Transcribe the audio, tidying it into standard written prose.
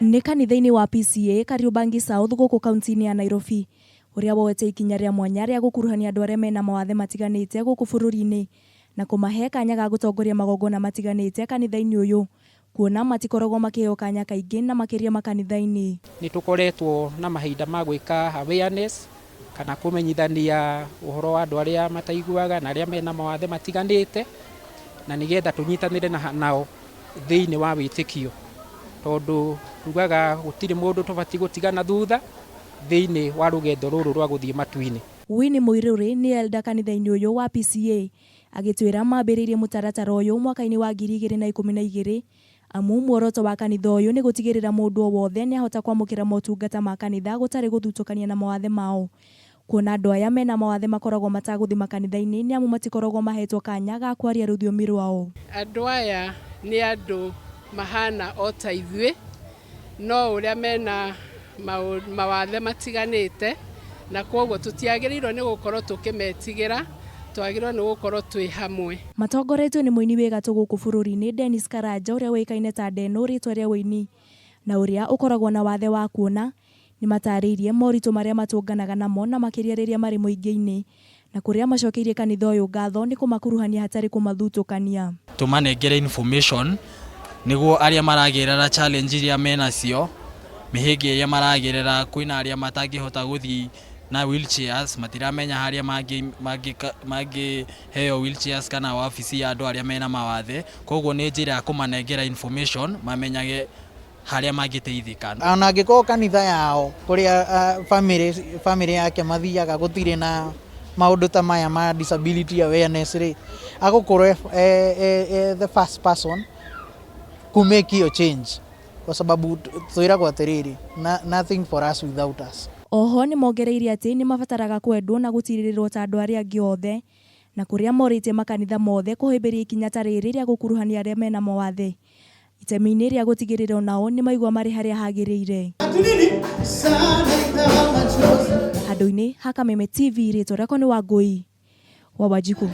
Nĩ kanitha-inĩ wa PCEA Kariobangi South gũkũ kaunti-inĩ ya Nairobi ũrĩa woete ikinya rĩa mwanya rĩa gũkuruhania andũ arĩa mena mawathe matiganĩte gũkũ bũrũri-inĩ na kũmahe kanya ga gũtongoria magongona matiganĩte kanitha-inĩ ũyũ kuona matikoragwo makĩheo kanya kaingĩ na makĩria makanitha-inĩ. Nĩ tũkoretwo na mahinda ma gwĩka awareness kana kũmenyithania ũhoro wa andũ arĩa mataiguaga na arĩa mena mawathe matiganĩte, na nĩgetha tũnyitanĩre nao thĩinĩ wa wĩtĩkio, tondũ tugaga gũtirĩ mũndũ tũbatiĩ gũtigana thutha thĩinĩ wa rũgendo rũrũ rwa gũthiĩ matu-inĩ. Winnie Muiruri nĩ elder kanitha-inĩ ũyũ wa PCEA agĩtwĩra mambĩrĩirie mũtaratara ũyũ mwaka-inĩ wa 2012 amu muoroto wa kanitha ũyũ nĩ gũtigĩrĩra mũndũ o wothe nĩahota kwamũkĩra motungata ma kanitha gũtarĩ gũthutũkania na mawathe mao. Kuona andũ aya mena mawathe makoragwo matagũthiĩ makanitha-inĩ nĩ amu matikoragwo mahetwo kanya ga kwaria rũthiomi rwao. Andũ aya nĩ andũ mahana o ta ithuĩ, no ũrĩa mena mawathe matiganĩte, na kwoguo tũtiagĩrĩirwo nĩ gũkorwo tũkĩmetigĩra, twagĩrĩirwo nĩ gũkorwo twĩ hamwe. Matongoretio nĩ mũini wĩ gatũ gũkũ bũrũri-inĩ Dennis Karanja ũrĩa ũĩkaine ta Deno rĩtwa rĩa ũini na ũrĩa ũkoragwo na wathe wa kuona, nĩ matarĩirie moritũ marĩa matũnganaga namo na makĩria rĩrĩa marĩ mũingĩ-inĩ na kũrĩa macokeirie kanitha ũyũ ngatho nĩ kũmakuruhania hatarĩ kũmathutũkania. Tũmanengere information nĩguo arĩa maragerera challenge iria menacio, mĩhĩnga ĩrĩa maragerera, kwĩna arĩa matangĩhota gũthiĩ na wheelchairs, matiramenya harĩa mangĩheo wheelchairs kana wabici ya andũ arĩa mena mawathe, koguo nĩ njĩra ya kũmanengera information mamenyage harĩa mangĩteithĩka. Ona angĩkorwo kanitha yao kũrĩa family yake mathiaga gũtirĩ na maũndũ ta maya ma disability awareness rĩ, agũkorwo e the first person ku make hiyo change, kwa sababu twĩragwo atĩrĩrĩ, nothing for us without us. Oho nĩ mongereire atĩ nĩ mabataraga kwendwo na gũtirĩrĩrwo ta andũ arĩa angĩ othe, na kũrĩa morĩtie makanitha mothe kũhĩmbĩria ikinya ta rĩrĩ rĩa gũkuruhania arĩa mena mawathe itemi-inĩ rĩa gũtigĩrĩra onao nĩ maigua marĩ harĩa hagĩrĩire. Handũ-inĩ ha Kameme TV, rĩtwa rĩakwa nĩ Wangũi wa Wanjikũ.